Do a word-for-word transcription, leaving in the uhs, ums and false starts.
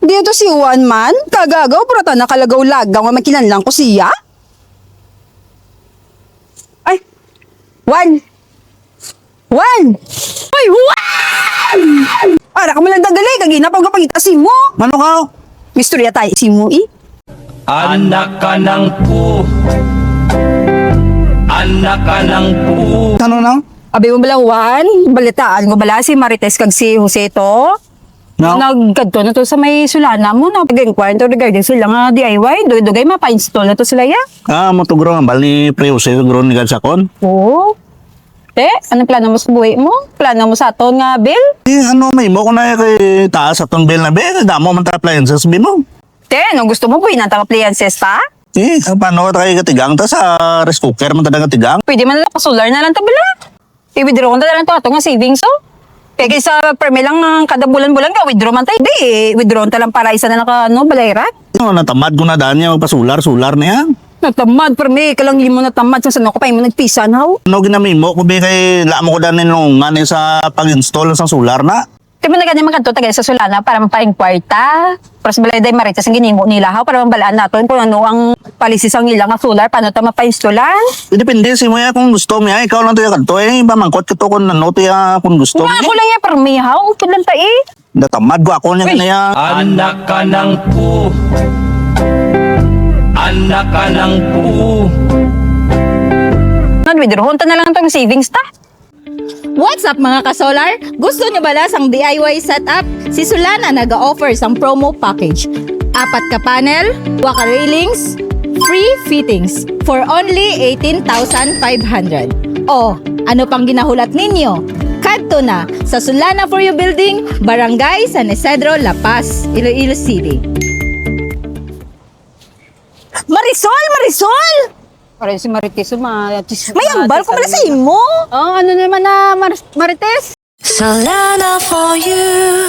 Dito si Juan man, kagagaw, pura ta nakalagaw-lagaw nga magkinanlang ko siya. Ay, Juan! Juan! Ay, Juan! Ara ka man lang dagali, kag ina pa nga pangita si mo. Mano ka? Istorya tayo si mo, eh. Anak ka ng pu. Anak ka ng pu. Ano na? Abi mo bala, Juan, balitaan mo bala si Marites kag si Jose to? No? Nagkadto na to sa may sulana mo, no? Nag-inquire to regarding sila nga D I Y. Dugay-dugay, mapa-install na to sila, ya. Ah, mo to, gro, ang bal ni Pre Jose, gro, ni Gadsakon? Oo. Te, anong plano mo sa buhay mo? Plano mo sa aton nga bill? Eh, ano, may mo ko na kay taas atong bill na, be? Damo man ta appliances, be, mo. Te, anong gusto mo? Buhay na ta appliances ta? Eh, paano ka tayo katigang ta sa rice cooker, man ta katigang? Pwede man na pa-solar na lang ta, bala. I-withdraw ta na lang to ato nga savings, oh. Kaya kaysa permi lang ang kada bulan-bulan ka, withdraw man tayo. Di, withdraw ta lang para isa na lang ka, ano, balayran. Ano, natamad ko na daan niya, magpa-solar, solar na yan. Natamad, permi, ka lang imo natamad, sa sano ko pa imo nagpisan, haw? Ano ginamimo ko, be, kay la mo ko daan ninungan eh sa pag-install sa solar na? Di ba na gani magkadto tagay sa sulana para mapa-inquire ta? Pras balay day Marites ang ginimo nila, haw, para mabalaan naton kung ano ang policy sang ila nga solar, paano ta mapa-installan? Depende si mo ya kung gusto mo ya. Ikaw lang to ya kadto eh. Iba mangkot ka to kung ano to ya kung gusto mo. Ako lang ya, permi, haw. Upod lang ta eh. Natamad ko ako niya Uy. Kaya. Anak ka ng pu. Anak ka ng pu. Nan, withdraw ta na lang tong savings ta. What's up, mga ka-solar? Gusto nyo bala sang D I Y setup? Si Solana naga-offer sang promo package. Apat ka panel, dua ka railings, free fittings for only eighteen thousand five hundred. O, ano pang ginahulat ninyo? Kadto na sa Solana for You Building, Barangay San Isidro, La Paz, Iloilo City. Marisol! Marisol! Pare si Marites, ma-, tis-, May hambal ko pala sa imo. Oh, ano naman na, Mar-, Marites? Solana for you.